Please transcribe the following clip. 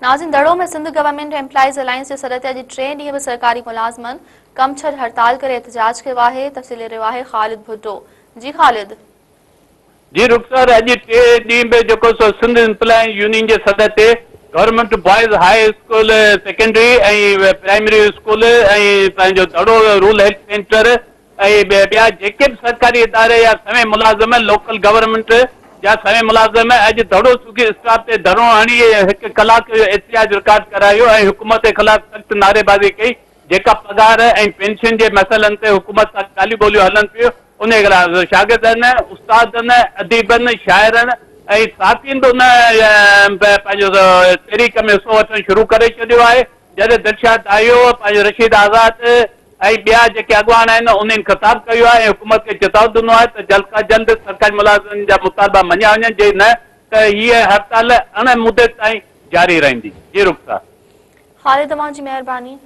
ناظرين دڙو ۾ Sindh government employees alliance جي سڏ تي اڄ ٽئين ڏينهن به سرڪاري ملازمن ڪم ڇڏ هڙتال ڪري احتجاج ڪيو آهي، تفصيل ڏئي رهيو آهي خالد ڀٽو. جي خالد. جي رخسار اڄ ٽئين ڏينهن به جيڪو سو سنڌ ايمپلائيز يونين جي سڏ تي government boys high school secondary ۽ primary school ۽ پنهنجو دڙو رورل هيلٿ سينٽر ۽ ٻيا جيڪي به سرڪاري اداري يا سوين ملازم لوڪل گورنمينٽ جا سوين ملازم اڄ دڙو سوگي اسٽاپ تي ڌرڻو هڻي هڪ ڪلاڪ جو احتجاج رڪارڊ ڪرايو ۽ حڪومت خلاف سخت نعريبازي ڪئي جيڪا پگهار ۽ پينشن جي مسئلن تي حڪومت سان ڳالهيون ٻولهيون هلن پيون انهي خلاف شاگردن استادن اديبن شاعرن ۽ صحافين به ان پنهنجو تحريڪ ۾ حصو وٺڻ شروع ڪري ڇڏيو آهي جڏهن دلشاد دايو پنهنجو رشيد آزاد ۽ ٻيا جيڪي اڳواڻ آهن انهن خطاب ڪيو آهي ۽ حڪومت کي چتاء ڏنو آهي ته جلد کان جلد سرڪاري ملازمن جا مطالبا مڃيا وڃن جي نه ته هيء هڙتال اڻ مدت تائين جاري رهندي. جي رخسار. خالد اوهان جي مهرباني.